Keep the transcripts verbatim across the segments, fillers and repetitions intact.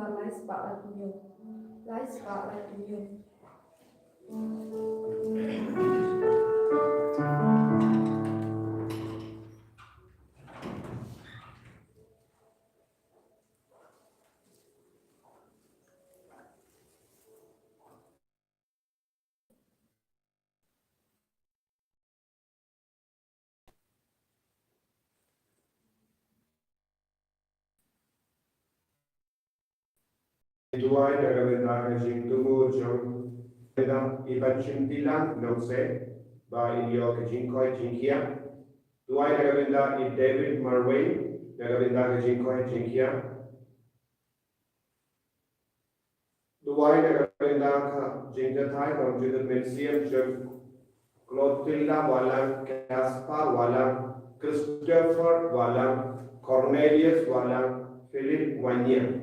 Lai spah laiphew hynñiew. Lai spah laiphew hynñiew. Duwai na ka bynta ka jingthmu jong i Banshimtilang Nongse ba in ïoh ka jingkoit jingkhiah. Duwai na ka bynta i David Marwei na ka bynta ka jingkoit jingkhiah. Duwai na ka bynta ka jingjatai ka Judith Mynsiem jong Clotilda Walang, Caspar Walang, Christopher Walang, Cornelius Walang, Philip Wanya.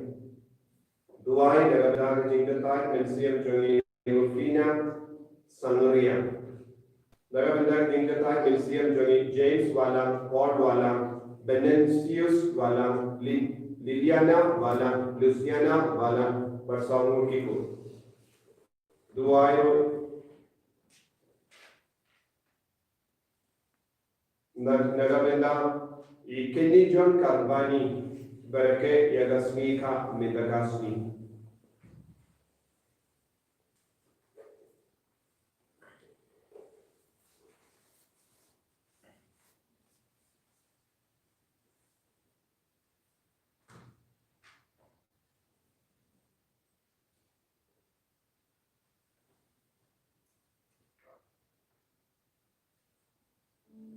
Duwai na ka bynta ka jingjatai mynsiem jong i Rufina Sangria. Na ka bynta ka jingjatai mynsiem jong i James Walang, Paul Walang, Venantius Walang, Li-, Liliana Walang, Luciana Walang, bad saw ngut ki khun. Duwai na, na ka bynta i Kenny John Karbani, ba rakhe ïa ka sngi ka mynta ka sngi.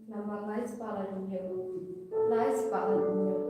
Namar lai spah laiphew hynñiew. Lai spah laiphew hynñiew.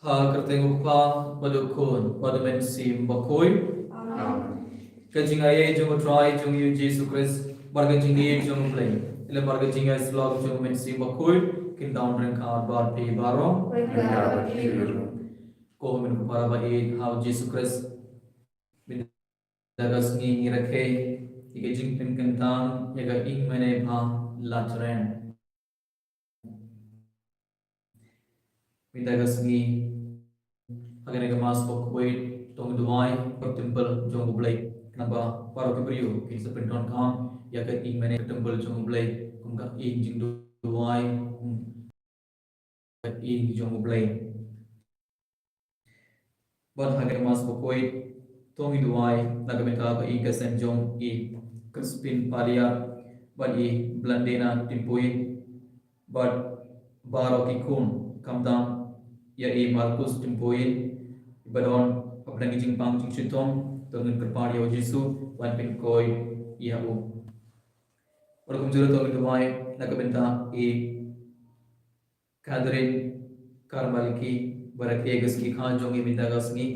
Ha ka kyrteng u Kpa bad u Khun bad u Mynsiem Bakhuid. Amen. Ka jingaiei jong u Trai jong ngi u Jisu Khrist bad ka jingïeit jong u Blei, lem bad ka jingïasyllok jong u Mynsiem Bakhuid, kin don ryngkat bad phi baroh. Ko hynmen ko para ba ïeit ha u Jisu Khrist, mynta ka sngi ngi rakhe ïa ka jingpynkyntang ïa ka Ïingmane Bha Latren. Mynta ka sngi ha kane ka Mass bakhuid to ngi duwai ha ka temple jong u Blei, khnang ba baroh ki briew kin sa pyndonkam ïa ka Ïingmane, ka temple jong u Blei, kum ka ïing jingduwai, kum ka ïing jong u Blei. Bad ha kane ka Mass bakhuid to ngi duwai na ka bynta ka ïing ka sem jong i Crispin Paliar bad i Blandina Timpuin bad baroh ki khun, khamtam ïa i Marcus Timpuin, ba don hapdeng ki jingpang jingshitom. To ngin kyrpad ïa u Jisu ban pynkoit ïa u. Bad kumjuh to ngi duwai na ka bynta i Catherine Karmalki, ba rakhe ïa ka sngi kha jong i mynta ka sngi.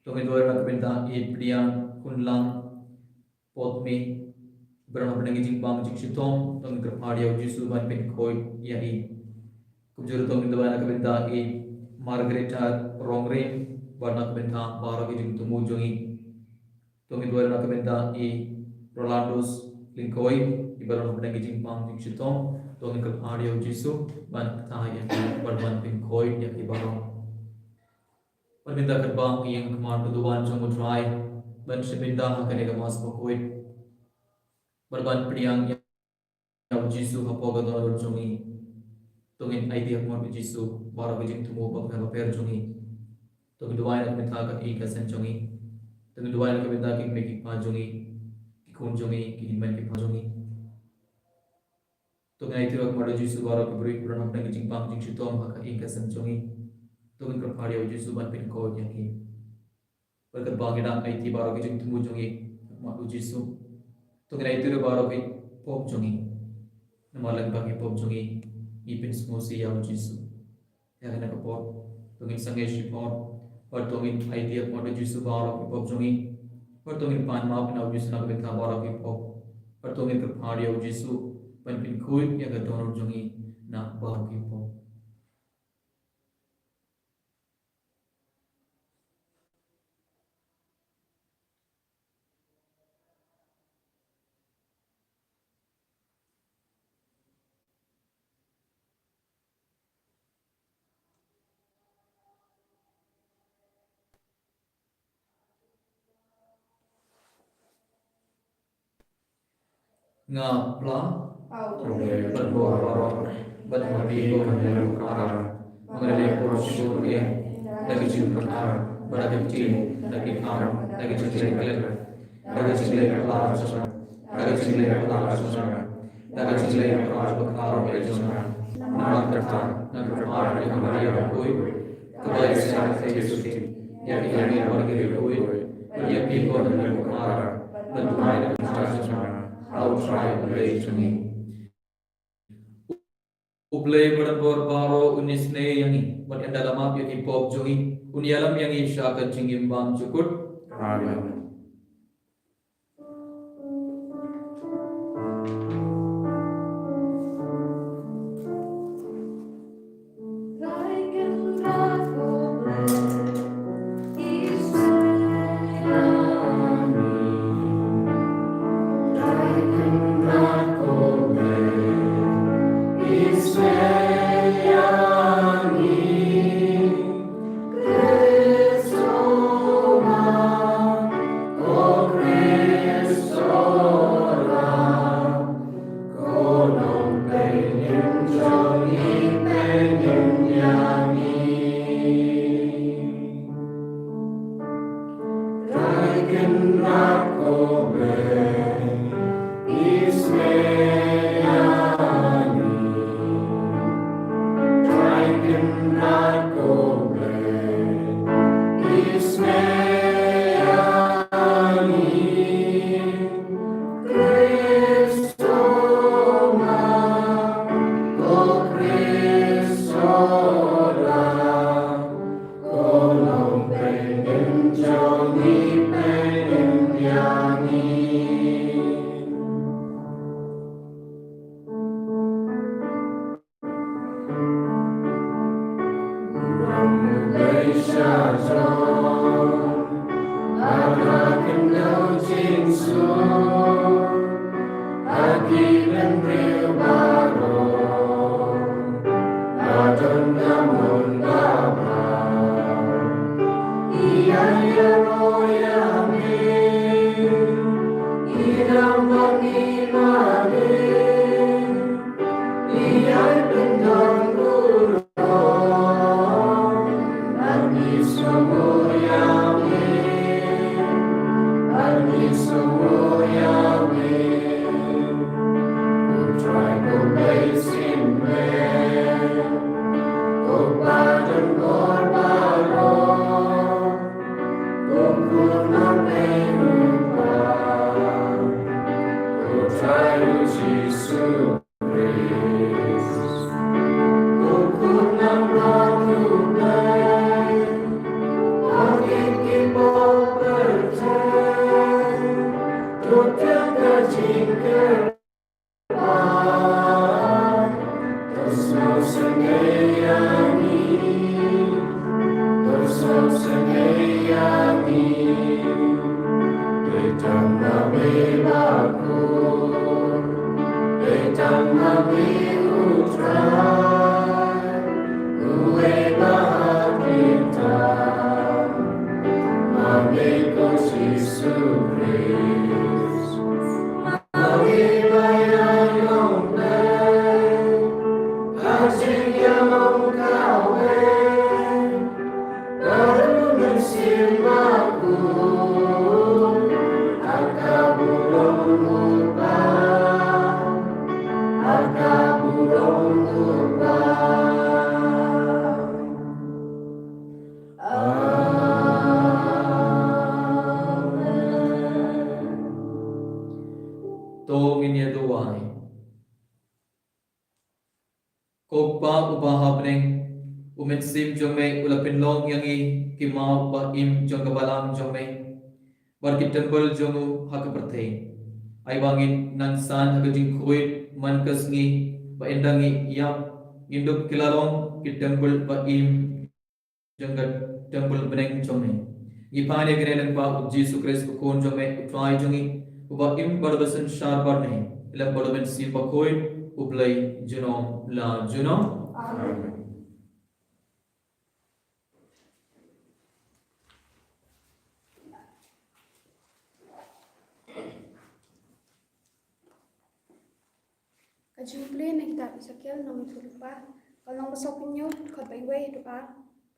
To ngi duwai na ka bynta i Pdiang Khunlang Potmi, ba don hapdeng ki jingpang jingshitom. To ngi kyrpad ïa u Jisu ban pynkoit ïa i. Kumjuh to ngi duwai na ka bynta i Margareta Rongrim bad na ka bynta baroh ki jingthmu jong i. To ngi duwai na ka bynta i Rolandus Lyngkhoi, i ba don hapdeng ki jingpang jingshitom. To ngi kyrpad ïa u Jisu ban kta ïa ki bad ban pynkoit ïa ki baroh. Bad mynta katba ngi ïeng ha khmat ka duwan jong U Trai ban shim bynta ha kane ka Mass bakhuid, bad ban pdiang ïa U Jisu hapoh ka dohnud jong ngi, to ngin aiti ha khmat U Jisu baroh ki jingthmu bapher bapher jong ngi. To ngin duwai na ka bynta ka ïing ka sem jong ngi. To ngin duwai na ka bynta ki kmie ki kpa jong ngi, ki khun jong ngi, ki hynmen ki hynmen jong ngi. To ngin aiti ruh ha khmat U Jisu baroh ki briew ba don hapdeng ka jingbam jingshitom ha ka ïing ka sem jong ngi. To ngin kyrpad ïa U Jisu ban pynkhuid ïa ngi. Bad katba ngi dang aiti baroh ki jingthmu jong ngi ha khmat U Jisu, to ngin aiti ruh baroh ki pop jong ngi. Namar lada bang ki pop jong ngi, ngi pynsngewsih ïa U Jisu. Ïa kane ka por to ngin sangeh shipor, bad to ngin aiti ha khmat U Jisu baroh ki pop jong ngi, bad to ngin pan map na U Jisu na ka bynta baroh ki pop, bad to ngin kyrpad ïa U Jisu ban pynkhuid ïa ka dohnud jong ngi na baroh ki pop. Nga pla, bad bor baroh, bad nga pynbor ïa u Kpa, ba nga dei por shuh ïa, da ka jingpyrkhat, bad da ka ktien, da ki kam, da ka jingleh klet, da ka jingleh bakla jong nga, da ka jingleh bakla jong nga, da ka jingleh bakla jong nga baroh jong nga. Namar kata nga kyrpad ïa ka Maria bakhuid, kaba ïaishah ka Jisu, ïa ka ïa ngi baroh ki riewkhuid, bad ïa phi ko Blei U Kpa, ban duwai na ka bynta jong nga ha U Trai U Blei jong ngi. U Blei ba don bor baroh un isynei ïa ngi, bad un da la map ïa ki pop jong ngi, un ïalam ïa ngi sha ka jingim bymjukut. Amen. ngin ïa duwai. Ko Kpa uba ha bneng, u Mynsiem jong me u la pynlong ïa ngi ki maw ba im jong ka balang jong me, bad ki templ jong u ha ka pyrthei. Ai ba ngin nang san ha ka jingkhuid man ka sngi, ba ynda ngi ïap, ngin dup ki la long ki templ ba im jong ka templ bneng jong me. Ngi pan ïa kane lyngba u Jisu Khrist u Khun jong me, u Trai jong ngi, uba im bad uba synshar bad me, lem bad u Mynsiem Bakhuid, u Blei junom la junom. Amen. Ka jingpule na kitab Esekiel lynnong khatphra, ka lynnong ba sawphew hynñiew, dkhot ba wei haduh ar,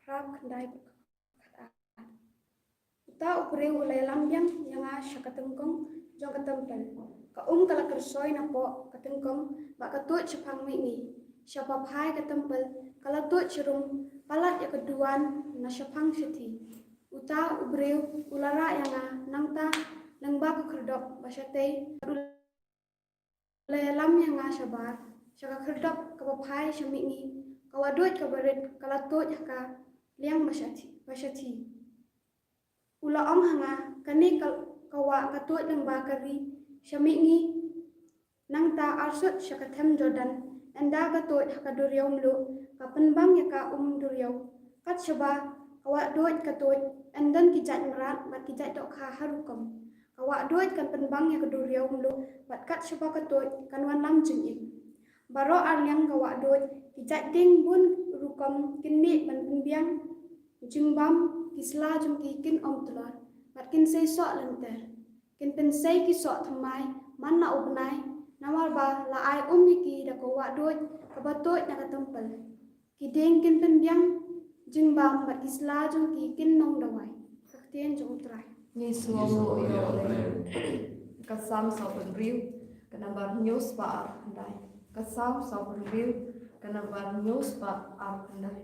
phra, khyndai bad khatar. Uta u briew u la ïalam biang ïa nga sha ka tyngkong jong ka templ. Ka um ka la kyrsoi napoh ka tyngkong, bad ka tuid shaphang mihngi. Sha baphai ka templ ka la tuid sharum palat ïa ka duwan na shaphang shathie. Uta u briew u la rah ïa nga nangta lyngba ka khyrdop ba shatei, u la ïalam ïa nga shabar sha ka khyrdop kaba phai sha mihngi. Ka wahduid kaba rit ka la tuid ha ka liang ba shathie, ba shathie. U la ong ha nga, kane ka, ka wah ka tuid lyngba ka ri sha mihngi, nangta arsut sha ka them Jordan. Ynda ka tuid ha ka duriaw mluh, ka pynbang ïa ka um duriaw. Kat shaba ka wahduid ka tuid, yn don ki jait mrad bad ki jait dohkha ha rukom. Ka wahduid kan pynbang ïa ka duriaw mluh, bad kat shaba ka tuid kan wanlam jingim. Baroh arliang ka wahduid, ki jait dieng bun rukom kin mih ban pynbiang jingbam, ki sla jong ki kin ym tlot, bad kin sei soh lynter. Kin pynsei ki soh thymmai man la u bnai, namar ba la ai um ïa ki da ka wahduid kaba tuid na ka templ. Ki dieng kin pynbiang jingbam bad ki sla jong ki kin nong dawai. Ka ktien jong u Trai. Ngi sngewnguh ïa u Blei. Ka Salm sawphew hynriew, ka nambar hynñiew spah ar khyndai. Ka Salm sawphew hynriew, ka nambar hynñiew spah ar khyndai.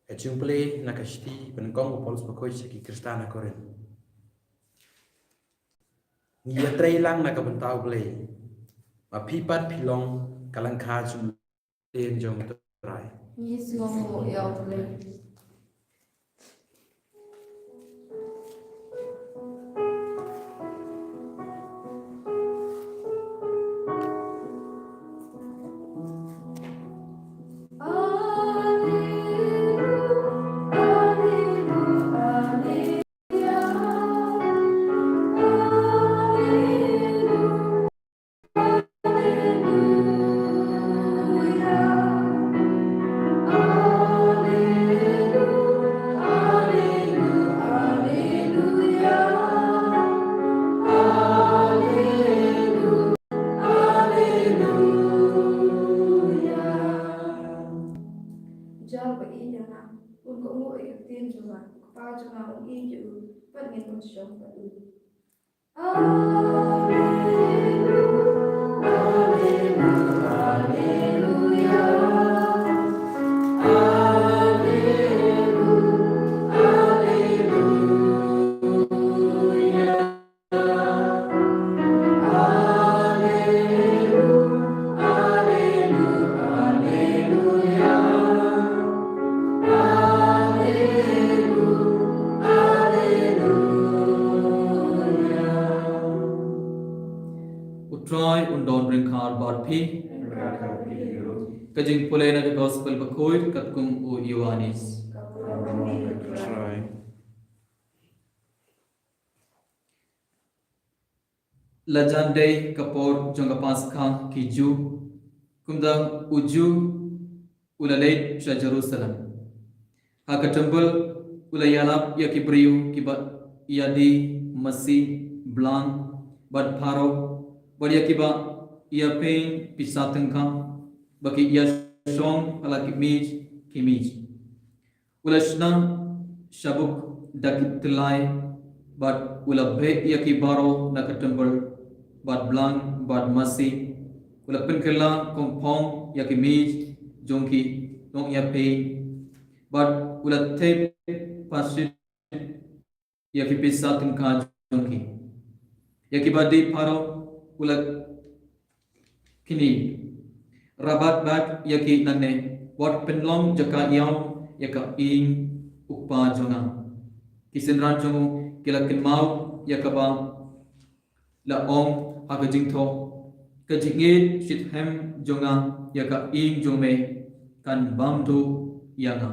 Ka jingpule na ka shithi ba nyngkong u Paulus bakhuid sha ki Khristan ha Korinth. Ngi ïatrei lang na ka bynta u Blei, ba phi pat phi long ka lyngkha jong u Trai. Ngi sngewnguh ïa u Blei. ngin ym shong pat. U Trai un don ryngkat bad phi. Ka jingpule na ka Gospel bakhuid katkum u Ïoannis. Trai. La jan dei ka por jong ka Paskha ki Jiw, kumta u Jiw u la leit sha Jerusalem. Ha ka templ u la ïalap ïa ki briew kiba ïadie masi, blang bad pharo, bad ïa kiba ïapeiñ pisa tyngka, ba ki ïashong ha la ki miej ki miej. U la shna shabuk da ki tyllai, bad u la beh ïa ki baroh na ka templ, bad blang bad masi. U la pynkylla kongpong ïa ki miej jong ki nongïapeiñ, bad u la thep pashit ïa ki pisa tyngka jong ki. Ïa kiba die pharo u la knieh. Rabad bad ïa ki nangne, wat pynlong jaka ïaw ïa ka ïing u Kpa jong nga. Ki synran jong u ki la kynmaw ïa kaba la ong ha ka jingthoh, ka jingïeit shitrhem jong nga ïa ka ïing jong me kan bam duh ïa nga.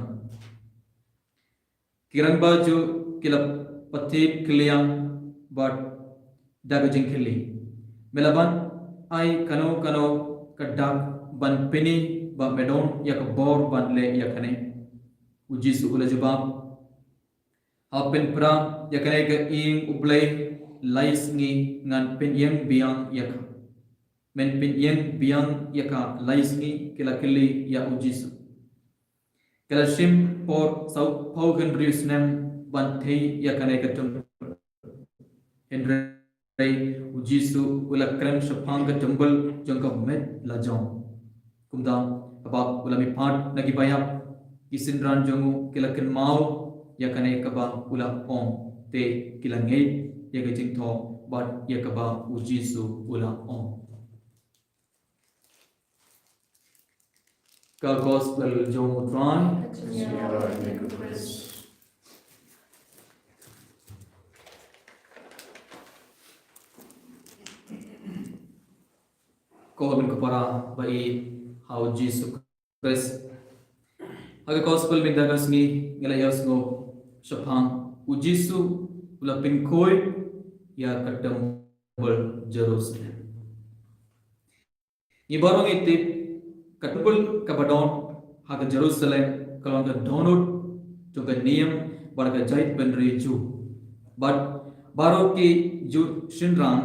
Ki rangbah Jiw ki la patep kylliang bad da ka jingkylli, me la ban ai kano kano ka dak ban pyni ba me don ïa ka bor ban leh ïa kane? U Jisu u la jubab, ha pynpra ïa kane ka ïing U Blei lai sngi ngan pynïeng biang ïa ka. Men pynïeng biang ïa ka lai sngi? Ki la kylli ïa u Jisu. Ki la shim por saw phew hynriew snem ban thei ïa kane ka templ. Hynrei u Jisu u la kren shaphang ka templ jong ka met la jong. Kumta haba u la mihpat na ki baïap, ki synran jong u ki la kynmaw ïa kane kaba u la ong, te ki la ngeit ïa ka jingthoh bad ïa kaba u Jisu u la ong. Ka Gospel jong u Trai. Ko hynmen ko para ba ïeit ha u Jisu Khrist. Ha ka Gospel mynta ka sngi ngi la ïohsngew shaphang u Jisu u la pynkhuid ïa ka templ Jerusalem. Ngi baroh ngi tip ka templ kaba don ha ka Jerusalem ka long ka dohnud jong ka niam bad ka jaitbynriew Jiw. Bad baroh ki Jiw shynrang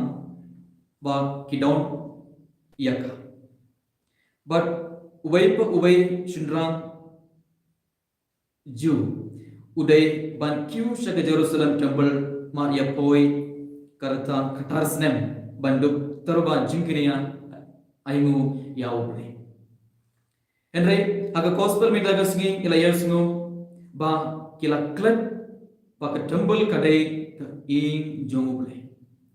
ba ki don ïa ka. Bad uwei pa uwei shynrang Jiw u dei ban kiew sha ka Jerusalem templ mar ïa poi ka rta khatar snem ban dup tyrba jingkñia ainguh ïa U Blei. Hynrei ha ka Gospel mynta ka sngi ngi la ïohsngew ba ki la klet ba ka templ ka dei ka ïing jong U Blei.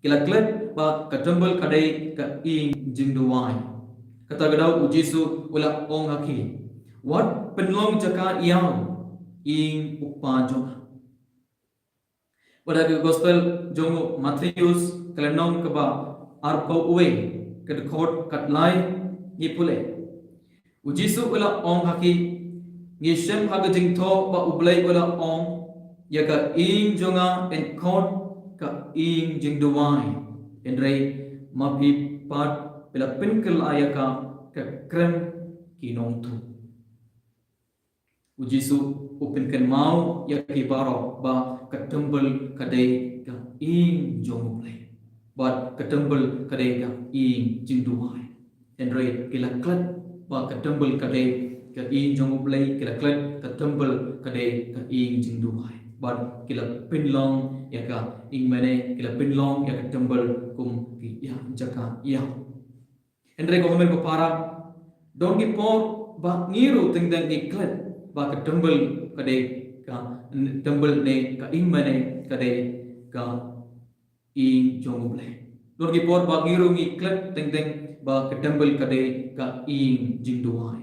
Ki la klet ba ka templ ka dei ka ïing jingduwai. Kata ka daw u Jisu u la ong ha ki, wat pynlong jaka ïaw ïing U Kpa jong nga. Bad ha ka Gospel jong u Mathaios ka lynnong kaba arphew wei ka dkhot ka lai ngi pule. U Jisu u la ong ha ki, ngi shem ha ka jingthoh ba U Blei u la ong, ïa ka ïing jong nga yn khot ka ïing jingduwai. Hynrei ma phi pat phi la pynkylla ïa ka ka krem ki nongtuh. U Jisu u pynkynmaw ïa ki baroh ba ka templ ka dei ka ïing jong U Blei. Bad ka templ ka dei ka ïing jingduwai. Hynrei ki la klet ba ka templ ka dei ka ïing jong U Blei, ki la klet ka templ ka dei ka ïing jingduwai. Bad ki la pynlong ïa ka ïingmane, ki la pynlong ïa ka temple kum ki ïa jaka ïa. Hynrei ko hynmen ko para, don ki por ba ngi ruh teng teng ngi klet ba ka temple ka dei ka temple ne ka ïingmane ka dei ka ïing jong U Blei. Don ki por ba ngi ruh ngi klet teng teng ba ka temple ka dei ka ïing jingduwai.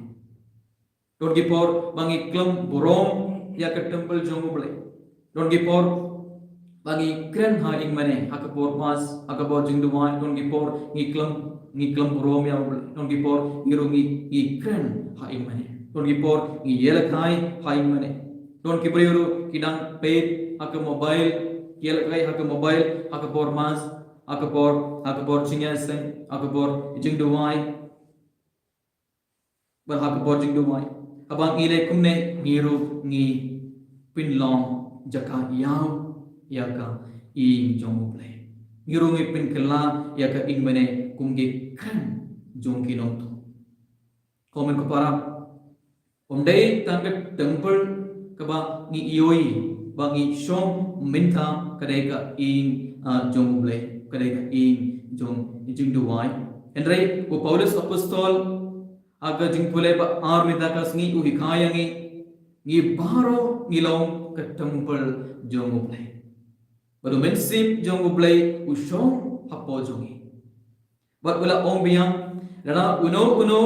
Don ki por ba ngi khlem burom ïa ka temple jong U Blei. Don ki por ba ngi kren ha ïingmane, ha ka por mass, ha ka por jingduwai, don ki por ngi khlem, ngi khlem burom ïa U Blei. Don ki por ngi ruh ngi, ngi kren ha ïingmane. Don ki por ngi ïalehkai ha ïingmane. Don ki briew ruh ki dang peit ha ka mobile, ki ïalehkai ha ka mobile, ha ka por mass, ha ka por, ha ka por jingïaseng, ha ka por jingduwai. Bad ha ka por jingduwai, haba ngi leh kumne, ngi ruh ngi pynlong jaka ïaw ïa ka ïing jong U Blei. Ngi ruh ngi pynkylla ïa ka ïingmane kum ki kren jong ki nongtuh. Ko hynmen ko para, ym dei tang ka temple kaba ngi ïohi ba ngi shong mynta ka dei ka ïing, ah, jong U Blei, ka dei ka ïing jong jingduwai. Hynrei u Paulus apostol ha ka jingpule ba ar mynta ka sngi u hikai ïa ngi, ngi baroh ngi long ka temple jong U Blei. Bad u Mynsiem jong U Blei u shong hapoh jong ngi. Bad u la ong biang, lada uno uno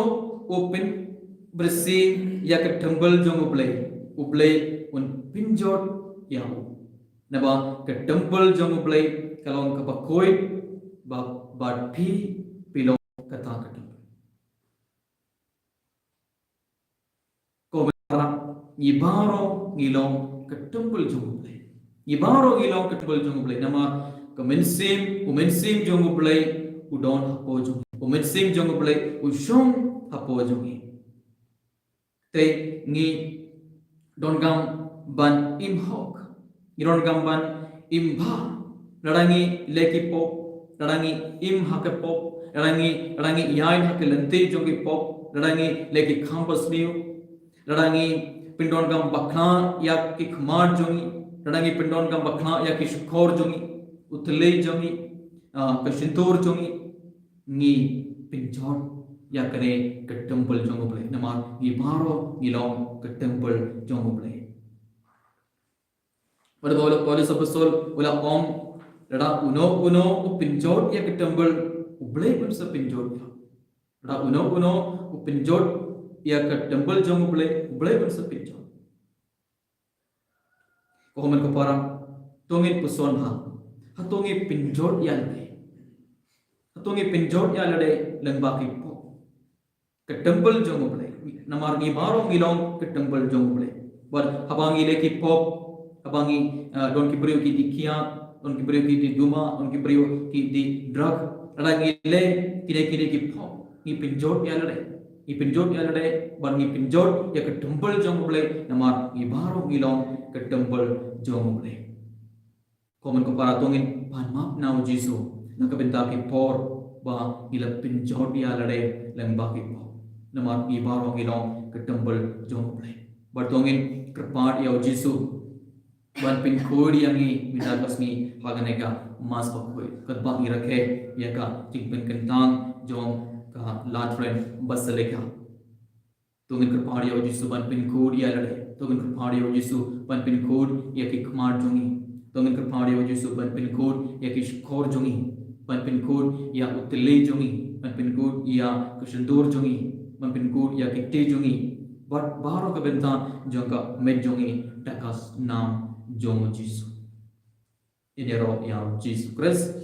u pynbrysi ïa ka temple jong U Blei, U Blei un pynjot ïa u. Naba ka temple jong U Blei ka long kaba khuid, ba, bad phi, phi long kata ka temple. Ko para, ngi baroh ngi long ka temple jong U Blei. Ngi baroh ngi long ka temple jong U Blei. Namar ka Mynsiem, u Mynsiem jong U Blei u don hapoh jong ngi. U Mynsiem jong U Blei u shong hapoh jong ngi. Te ngi donkam ban im hok. Ngi donkam ban im bha. Lada ngi leh ki pop, lada ngi im ha ki pop, lada ngi, lada ngi ïaid ha ki lynti jong ki pop, lada ngi leh ki kham basniew, lada ngi pyndonkam bakla ïa ki khmat jong ngi, lada ngi pyndonkam bakla ïa ki shukor jong ngi, u thlei jong ngi, ah, ka shyntur jong ngi, ngi pynjot ïa kane ka temple jong U Blei. Namar ngi baroh ngi long ka temple jong U Blei. Bad u Paulus apostol u la ong, lada uno uno u pynjot ïa ka temple, U Blei un sa pynjot ïa. Lada uno uno u pynjot ïa ka temple jong U Blei, U Blei un sa pynjot. Ko hynmen ko para, to ngin puson ha, hato ngi pynjot ïa lade? Hato ngi pynjot ïa lade lyngba ki pop? Ka temple jong U Blei. Namar ngi baroh ngi long ka temple jong U Blei. Bad haba ngi leh ki pop, haba ngi, eh, don ki briew ki dih khiah, don ki briew ki dih duma, don ki briew ki dih drug, lada ngi leh kine kine ki pop, ngi pynjot ïa lade. Ngi pynjot ïa lade, bad ngi pynjot ïa ka temple jong U Blei, namar ngi baroh ngi long ka temple jong U Blei. Ko hynmen ko para, to ngin pan map na U Jisu na ka bynta ki por ba ngi la pynjot ïa lade lyngba ki pop. Namar ngi baroh ngi long ka temple jong U Blei. Bad to ngin kyrpad ïa U Jisu ban pynkhuid ïa ngi mynta ka sngi ha kane ka Mass bakhuid, katba ngi rakhe ïa ka jingpynkyntang jong ka Lateran Basilica. To ngin kyrpad ïa U Jisu ban pynkhuid ïa lade. To ngin kyrpad ïa U Jisu ban pynkhuid ïa ki khmat jong ngi. To ngin kyrpad ïa U Jisu ban pynkhuid ïa ki shukor jong ngi, ban pynkhuid ïa u thlei jong ngi, ban pynkhuid ïa ka shyntur jong ngi, ban pynkhuid ïa ki kti jong ngi, bad baroh ka bynta jong ka met jong ngi da ka snam jong U Jisu. Ngin ïaroh ïa U Jisu Khrist.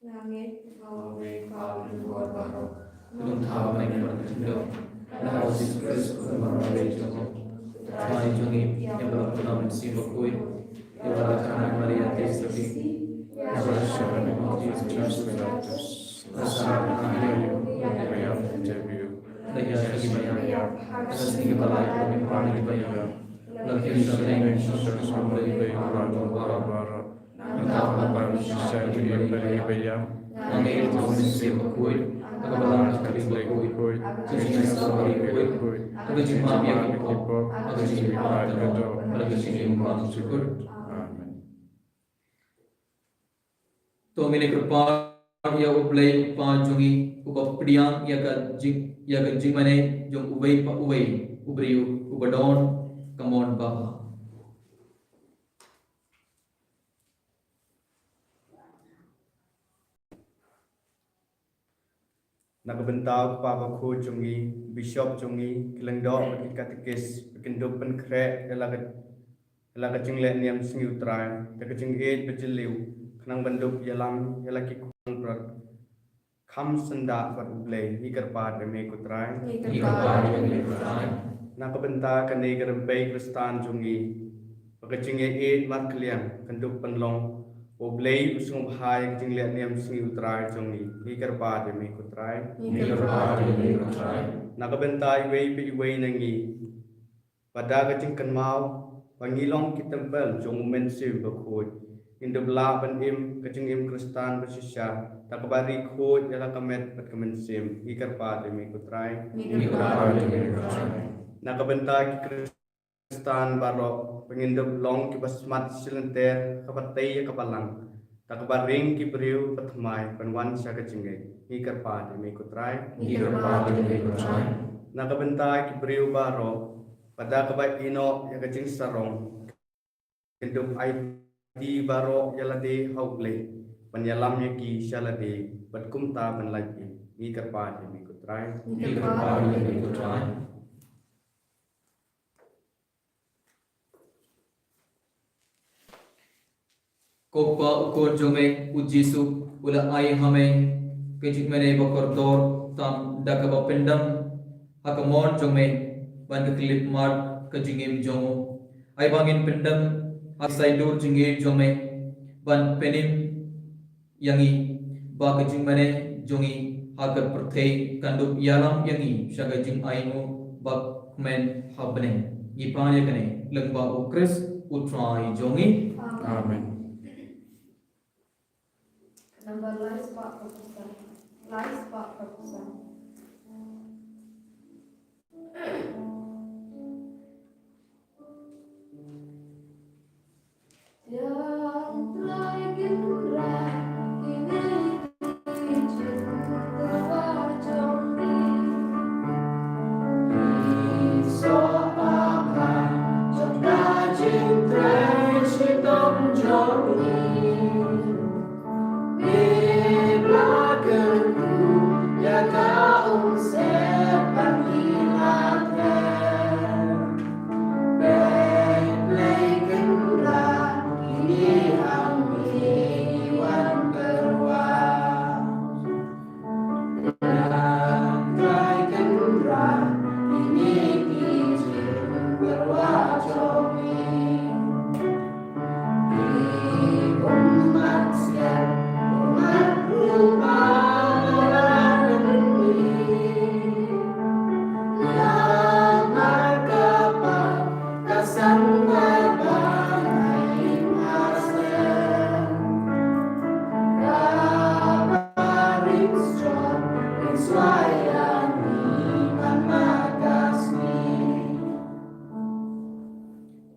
Nga ngeit ba U Blei U Kpa u don bor baroh. U don thaw ba nyngkong, u don thaw, U Jisu Khrist u don marwei jong U Trai jong ngi, ïa ba la pynlong Mynsiem Bakhuid, ïa ba la kha na Maria Theisotti, ïa ba la shah ban mih ha u Pontius Pilatus, la sah, la ïaid ha ïing, la ïaid ha ïing, la ïaid ha ki baïap, la sngi kaba lai, la mih pat na ki baïap, la kiew sha bneng, la sah sha U Blei U Kpa u don bor baroh. Nangta ban shisha ïa u Blei ba ïam. Nga ngeit ha u Mynsiem Bakhuid, ha ka balang jong ka Kynthei bakhuid, ha ka jingïasyllok bakhuid, ha ka jingmap ïa ki pop, ha ka jingmihpat ka doh, ha ka jingim ba suk. Amen. To ngin ïa kyrpad ïa U Blei U Kpa jong ngi, uba pdiang ïa ka jing, ïa ka jingmane jong uwei pa uwei u briew, uba don ka mon babha. Na ka bynta u kpa bakhuid jong ngi, bishop jong ngi, ki lyngdoh bad ki katekis, ba kin dup pynkhreh ïa la ka, ïa la ka jingleh niam sngi U Trai da ka jingïeit ba jylliew, khnang ban dup ïalam ïa la ki khun brot kham syndah bad U Blei. Ngi kyrpad ïa me ko Trai. Ngi kyrpad ïa me ko Trai. Na ka bynta kane ka rympei Khristan jong ngi, ba ka jingïaieit markylliang kan dup pynlong, ba U Blei u sngewbha ïa ka jingleh niam sngi U Trai jong ngi. Ngi kyrpad ïa me ko Trai. Ngi kyrpad ïa me ko Trai. Na ka bynta iwei pa iwei na ngi, ba da ka jingkynmaw ba ngi long ki templ jong U Mynsiem Bakhuid, ngin dup lah ban im ka jingim Khristan ba shisha da kaba ri khuid ïa la ka met bad ka mynsiem. Ngi kyrpad ïa me ko Trai. Ngi kyrpad ïa me ko Trai. Na ka bynta ki Khristan baroh, ba ngin dup long kiba smat shilynter, kaba tei ïa ka balang, da kaba ring ki briew ba thymmai ban wan sha ka jingngeit. Ngi kyrpad ïa me ko Trai. Ngi kyrpad ïa me ko Trai. Na ka bynta ki briew baroh, ba da kaba ïehnoh ïa ka jingsarong, kin dup aiti baroh ïa lade ha U Blei, ban ïalam ïa ki sha lade, bad kumta ban lait im. Ngi kyrpad ïa me ko Trai. Ngi kyrpad ïa me ko Trai. Ko Kpa, u Khun jong me U Jisu u la ai ha me ka jingmane ba kordor tam da kaba pyndem ha ka mon jong me ban ka khyllipmat ka jingim jong u. Ai ba ngin pyndem ha ka saidur jingim jong me ban pynim ïa ngi, ba ka jingmane jong ngi ha ka pyrthei kan dup ïalam ïa ngi sha ka jingainguh bakmen ha bneng. Ngi pan ïa kane lyngba U Khrist U Trai jong ngi. Amen. Nambar lai spah hynriew phew san. Lai spah hynriew phew san.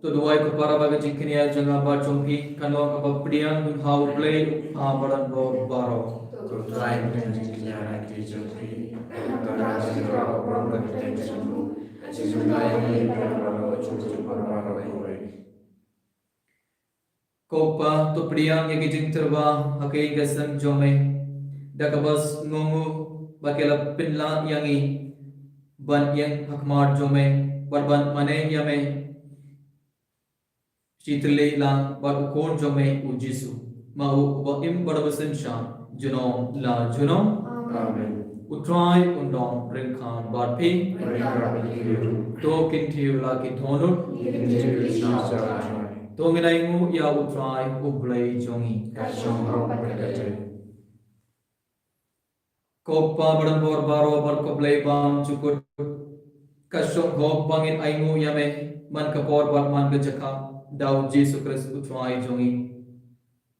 To duwai ko para ba ka jingkñia jong nga bad jong phi kan long kaba pdiang ha U Blei U Kpa ba don bor baroh. To Trai, pdiang jingkñia na ki jong phi. Ka jingkñia ka jong phi. Ko Kpa, to pdiang ïa ki jingtyrwa ha ka ïing ka sem jong me, da kaba sngewnguh ba ki la pynlah ïa ngi ban ïeng ha khmat jong me bad ban mane ïa me. Shi tylli lang bad U Khun jong me U Jisu, ma u uba im bad uba synshar, junom la junom. Amen. U Trai un don ryngkat bad phi. Ryngkat bad phi ruh. To kin thiew la ki dohnud. Kin thiew sha U Trai. To ngin ainguh ïa U Trai U Blei jong ngi. Ka shong hok bad ka dei. Ko Kpa badonbor baroh bad ko Blei bymjukut. Ka shong hok ba ngin ainguh ïa me man ka por bad man ka jaka da U Jisu Khrist U Trai jong ngi.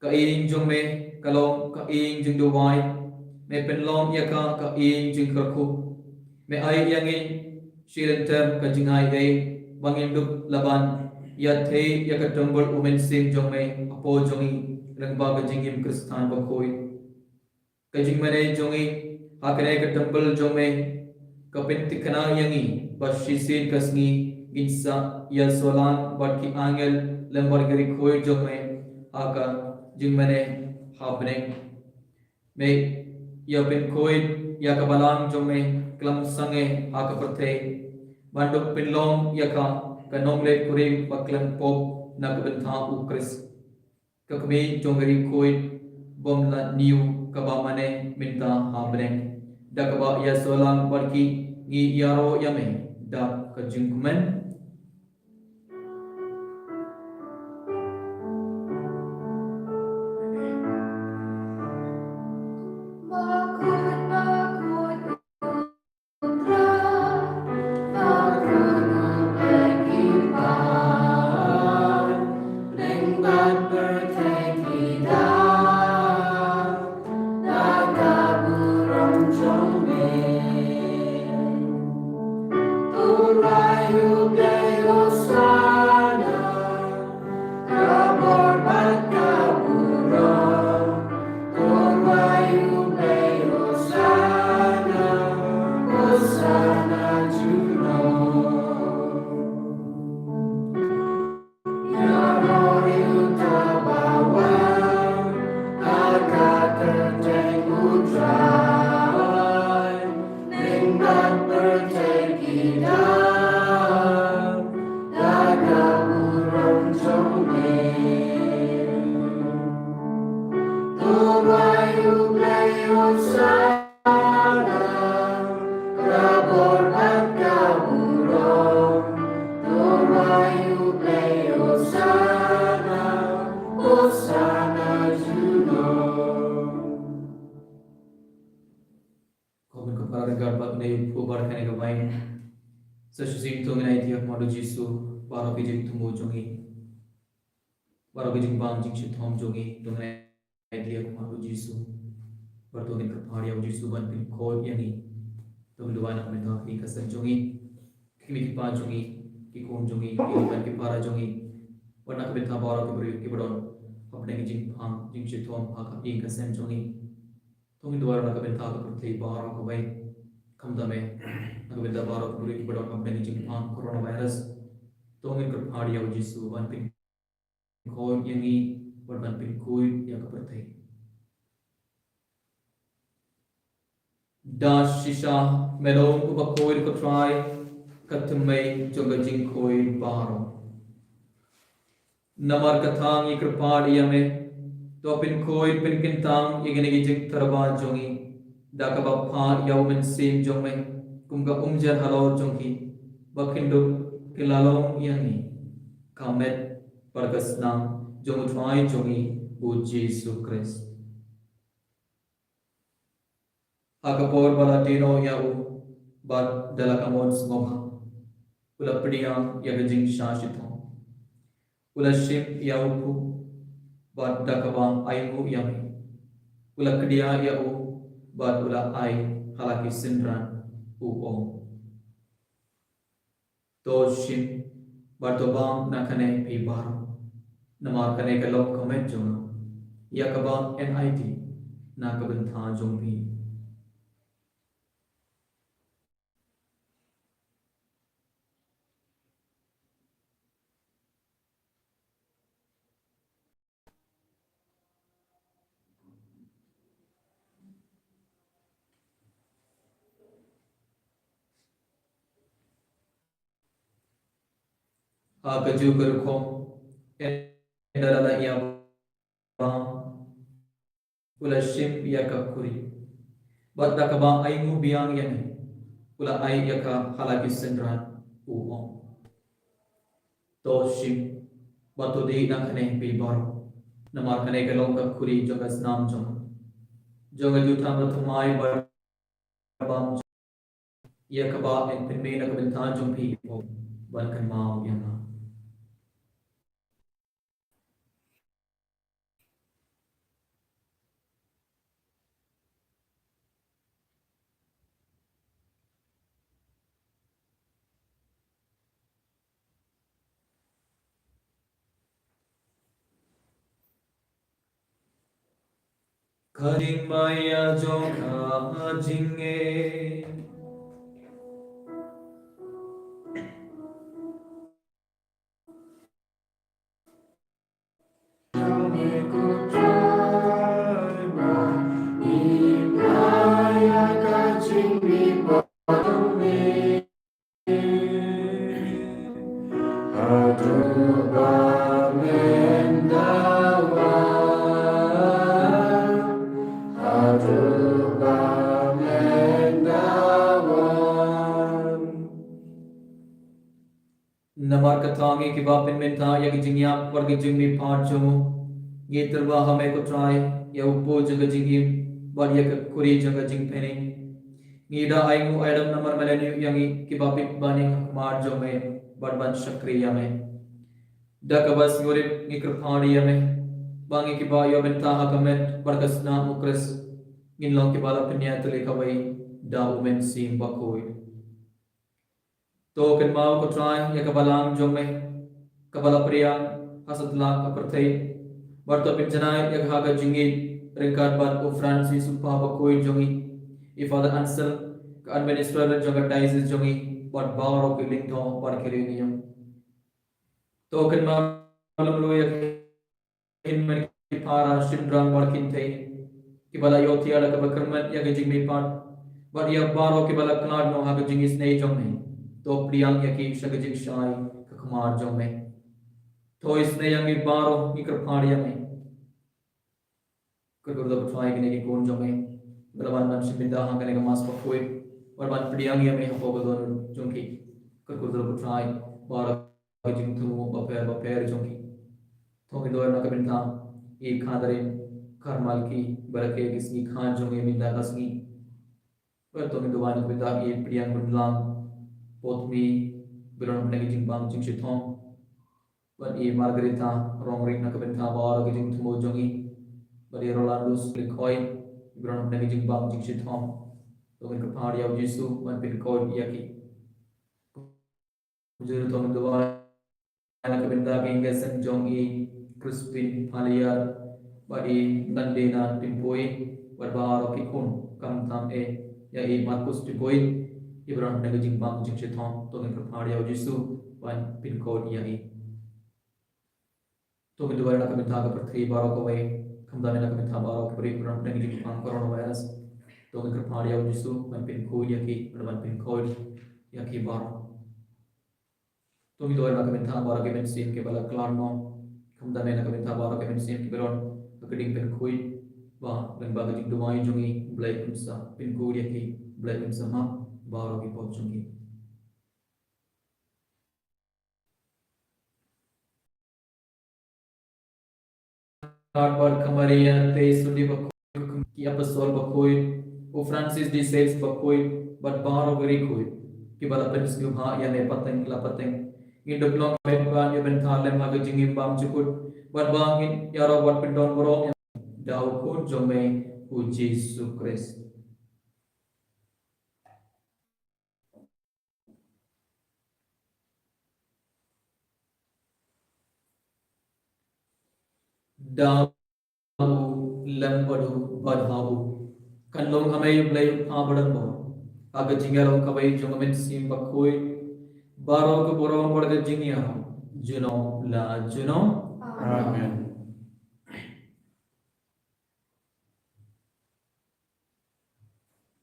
Ka ïing jong me ka long ka ïing jingduwai. Me pynlong ïa ka ka ïing jingkyrkhu. Me ai ïa ngi shi lynter ka jingai ei ba ngin dup la ban ïathie ïa ka templ U Mynsiem jong me hapoh jong ngi lyngba ka jingim Khristan bakhuid. Ka jingmane jong ngi ha kane ka templ jong me ka pynthikna ïa ngi ba shisien ka sngi ngin sa ïasoh lang bad ki angel lem bad ki riewkhuid jong me ha ka jingmane ha bneng. Me ïa pynkhuid ïa ka balang jong me khlem sangeh ha ka pyrthei ban dup pynlong ïa ka ka nongleit kurim ba khlem pop na ka bynta U Khrist. Ka kmie jong ka riewkhuid bym la niew kaba mane mynta ha bneng. Da kaba ïasoh lang bad ki ngi ïaroh ïa me da ka jingkmen. Ko Blei, ko para ryngkat bad kane ka wine. Sa shisien to ngin ïaid ïa ka khmat U Jisu, baroh ki jingthmu jong ngi. Baroh ki jingbam jingshitom jong ngi, to ngin ïaid ïa ka khmat U Jisu. Bad to ngin kyrpad ïa U Jisu ban pynkhuid ïa ngi. To ngin duwai na ka bynta ki kmie ki kpa jong ngi, ki kmie ki pa jong ngi, ki khun jong ngi, ki hynmen ki para jong ngi. Bad na ka bynta baroh ki briew kiba don hapdeng ka jingpang jingshitom ha ka ïing ka sem jong ngi. To ngin duwai na ka bynta ka pyrthei baroh kawei. Khamtam eh na ka bynta baroh ki briew kiba don hapdeng ka jingpang coronavirus. To ngin kyrpad ïa U Jisu ban pynkhuid ïa ngi bad ban pynkhuid ïa ka pyrthei. Da shisha me long uba khuid ko Trai, ka thymmei jong ka jingkhuid baroh. Namar kata ngi kyrpad ïa me, to pynkhuid pynkyntang ïa kine ki jingtyrwa jong ngi da kaba phah ïa U Mynsiem jong me kum ka umjer halor jong ki, ba kin dup ki la long ïa ngi ka met bad ka snam jong U Trai jong ngi U Jisu Khrist. Ha ka por ba la die noh ïa u bad da la ka mon sngewbha, u la pdiang ïa ka jingshah shitom. U la shim ïa u phuh bad da kaba ainguh ïa me, u la kdiah ïa u bad u la ai ha la ki synran, u ong, to shim bad to bam na kane phi baroh, namar kane ka long ka met jong nga ïa kaba yn aiti na ka bynta jong phi. Ha kajuh ka rukom, ynda la ïa bam, u la shim ïa ka khuri. Bad da kaba ainguh biang ïa ngi, u la ai ïa ka ha la ki synran, u ong: To shim, bad to dih na kane phi baroh. Namar kane ka long ka khuri jong ka snam jong nga, jong ka jutang ba thymmai bad bam ïa kaba yn pynmih na ka bynta jong phi, ban kynmaw ïa nga. Ka jingmaïa jong ka jingngeit. Haduh ba men da wan, haduh ba men da wan. Namar kata ngi kiba pynmynta ïa ka jingïap bad ka jingmihpat jong u, ngi tyrwa ha me ko Trai, ïa u pot jong ka jingim bad ïa ka khuri jong ka jingpynïap. Ngi da ainguh aidam namar me la ñiew ïa ngi kiba bit ba ïeng ha khmat jong me bad ban shakri ïa me. Da kaba sngewrit ngi kyrpad ïa me ba ngi kiba ïoh bynta ha ka met bad ka snam u Khrist, ngin long kiba la pynïatylli kawei da u Mynsiem Bakhuid. To kynmaw ko Trai ïa ka balang jong me kaba la pdiang ha satlak ka pyrthei, bad to pynjanai ïa ka ha ka jingïeit ryngkat bad u Francis u kpa bakhuid jong ngi, i Father Anselm, ka administrator jong ka diocese jong ngi, bad baroh ki lyngdoh bad ki riewniam. To kynmaw lem ïa ki hynmen ki para, shynrang bad kynthei kiba la ïoh tiar da kaba kyrmen ïa ka jingmihpat, bad ïa baroh kiba la khlad noh ha ka jingisynei jong me. To pdiang ïa ki sha ka jingshai ka khmat jong me. To isynei ïa ngi baroh, ngi kyrpad ïa me. Kyrkhu da u Trai kine ki khun jong me, ba la wan ban shim bynta ha kane ka Mass bakhuid, bad ban pdiang ïa me hapoh ka dohnud jong ki. Kyrkhu da u Trai baroh ka jingthmu bapher bapher jong ki. To ngin duwai na ka bynta i Catherine Karmalki, ba la kiew ki sngi kha jong i mynta ka sngi. Bad to ngin duwai na ka bynta i Priang Bunlang Potmi, ba don hapdeng ka jingbam jingshitom. Bad i Margarita Rongring na ka bynta baroh ka jingthmu jong i. Bad i Rolandus Likhoit, ba don hapdeng ka jingbam jingshitom. To ngin kyrpad ïa u Jisu ban pynkhuid ïa ki. Jur to ngin duwai na ka bynta ka ïing ka sem jong i Crispin Paliar, bad i Nandina Timpui, bad baroh ki khun, khamtam eh ïa i Marcus Timpui, i ba don hapdeng ka jingbam jingshitom. To ngin kyrpad ïa u Jisu ban pynkhuid ïa i. To ngin duwai na ka bynta ka pyrthei baroh kawei, khamtam eh na ka bynta baroh ki briew ba don hapdeng ka jingpang coronavirus. To ngin kyrpad ïa u Jisu ban pynkhuid ïa ki, ban pynkhuid ïa ki baroh. To ngin duwai na ka bynta baroh ki mynsiem kiba la khlad noh, khamtam eh na ka bynta baroh ki mynsiem kiba don ha ka ding pynkhuid, ba lyngba ka jingduwai jong i, Blei un sa pynkhuid ïa ki, Blei un sa map baroh ki pop jong ki. Bad ka Maria te sundi bakhuid, ki apostol bakhuid, u Francis de Sales bakhuid, bad baroh ki riewkhuid kiba la pynsngewbha ïa me pateng la pateng, ngin dup long ban ïa bynta lem ha ka jingim bymjukut, bad ba ngin ïaroh bad pyndon baroh ïa me da u Khun jong me u Jisu Khrist. Da u, lem bad u, bad ha u, kan long ha me u Blei u Kpa badonbor, ha ka jingïalong kawei jong ka Mynsiem Bakhuid, baroh ka burom bad ka jingïarap, junom la junom. Amen.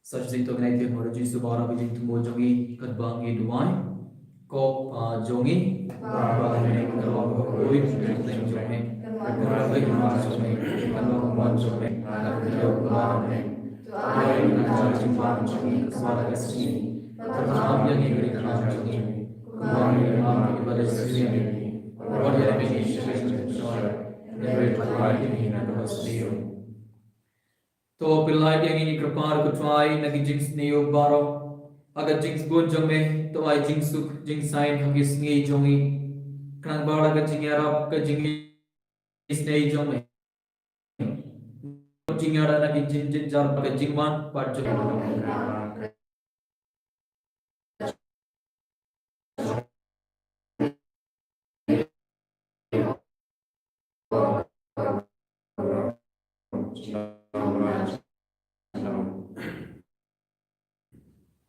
Sa shisien to ngin ïa kyrpad ïa u Jisu baroh ki jingthmu jong ngi katba ngi duwai. Ko Kpa jong ngi ba ha bneng, ka long bakhuid ka kyrteng jong me. Ka don ka mon jong me. Ka long ka mon jong me. na ka dewbah baroh ne. To ai ïa ngi ka jingwan jong ngi kaba ha ka sngi. Bad to ham ïa ngi ïa ka kam jong ngi, kumba ngi ham ïa kiba la sngewsih ïa ngi. Wat ïarap ïa ngi sha ka jingpynshoi, hynrei to ai ïa ngi na kaba sniew. To pynlait ïa ngi, ko Kpa, ko Trai, na ki jingsniew baroh, ha ka jingsbun jong me to ai jingsuk jingsaiñ ha ki sngi jong ngi. Khnang ba da ka jingïarap ka jing isynei jong me, jingïada na ki jing- jynjar bad ka jingwan bad jong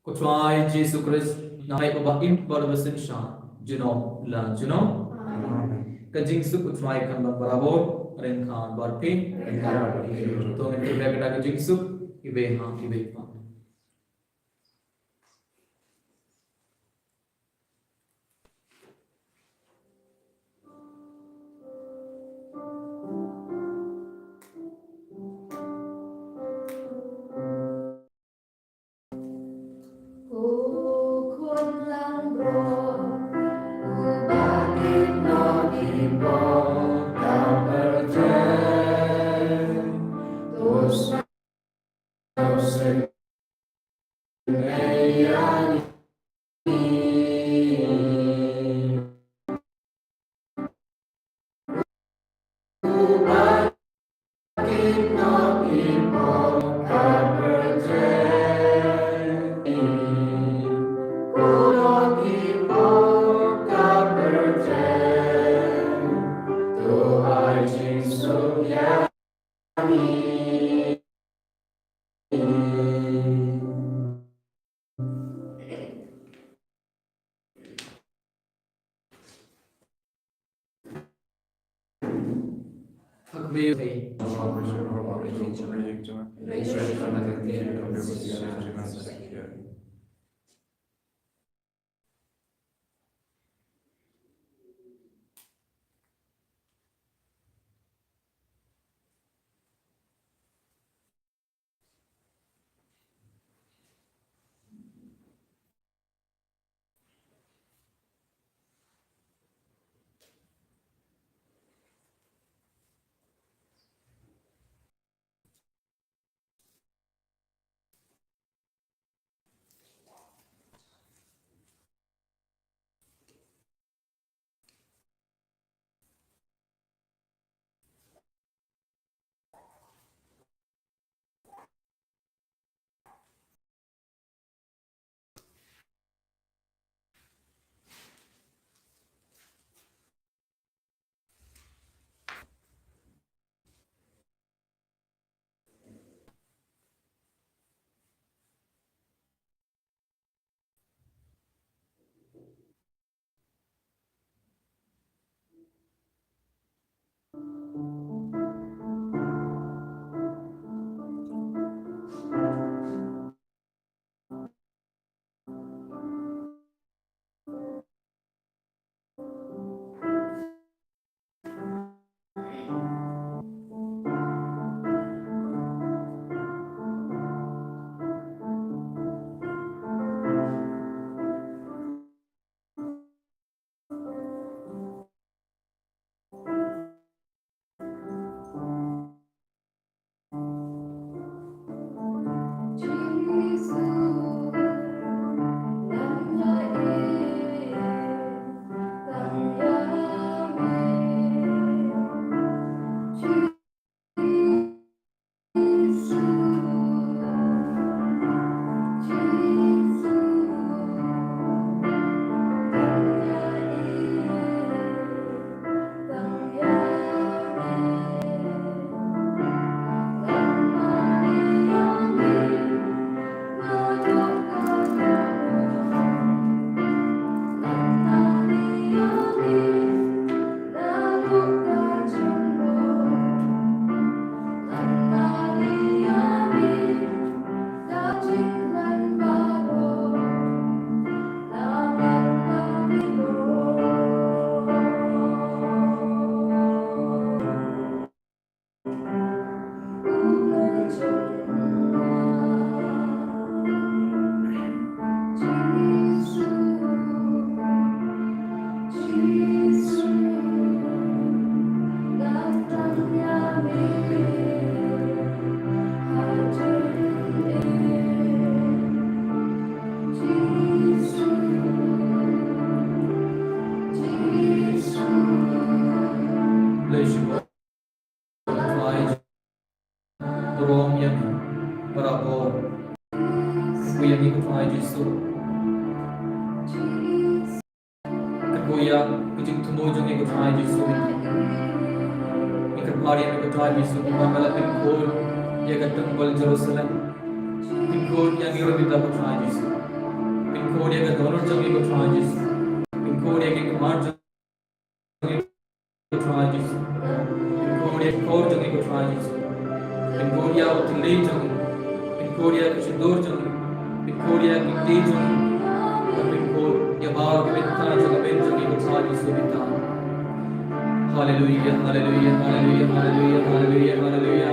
Ko Trai Jisu Khrist, na ngai uba im bad uba synshar junom la junom. Amen. Ka jingsuk ko Trai kan bad barabor, ryngkat bad phi. To ngin pynbeit da ka jingsuk iwei ha iwei pat. Trai Jisu. Kyrkhu ïa ka jingthmu jong ngi ko Trai Jisu. Ngi kyrpad ïa me ko Trai Jisu, kumba me la pynkhun ïa ka templ Jerusalem. Pynkhun ïa ngi ruh mynta ko Trai Jisu. Pynkhun ïa ka dohnud jong ngi ko Trai Jisu. Pynkhun ïa ki khmat jong ngi ko Trai Jisu. Pynkhun ïa ka kor jong ngi ko Trai Jisu. Pynkhun ïa u thylliej jong ngi. Pynkhun ïa ka shyntur jong ngi. Pynkhun ïa ka kti jong ngi. Pynkhun ïa baroh ka bynta jong ka bynta jong ngi ko Trai Jisu mynta. Haleluya, haleluya, haleluya, haleluya, haleluya, haleluya.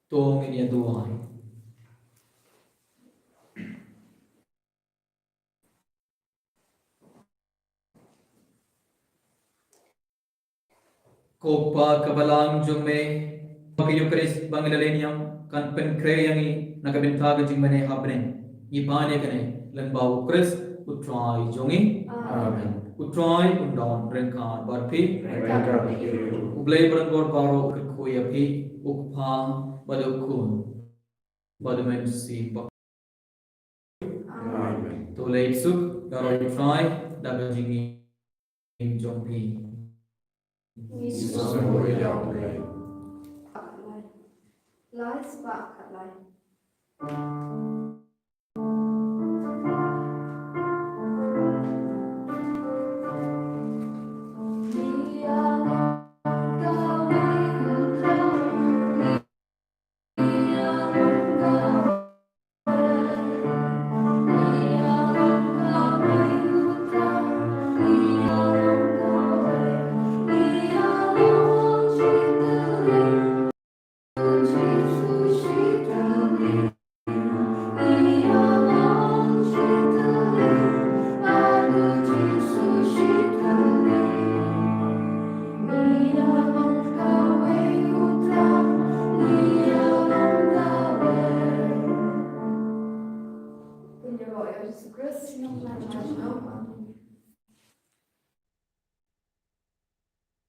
To ngin ïa duwai. Ko Kpa ka balang jong me, ba ka Eukharist ba ngi la leh niam kan pynkhreh ïa ngi na ka bynta ka jingmane ha bneng. Ngi pan ïa kane lyngba U Khrist U Trai jong ngi. Amen. U Trai un don ryngkat bad phi. Ryngkat bad phi. U Blei ba don bor baroh un kyrkhu ïa phi, U Kpa bad U Khun bad U Mynsiem Bakhuid. Amen. To leit suk, da roi Trai da ka jingim jong phi. Ngi suk. Lai spah khatlai.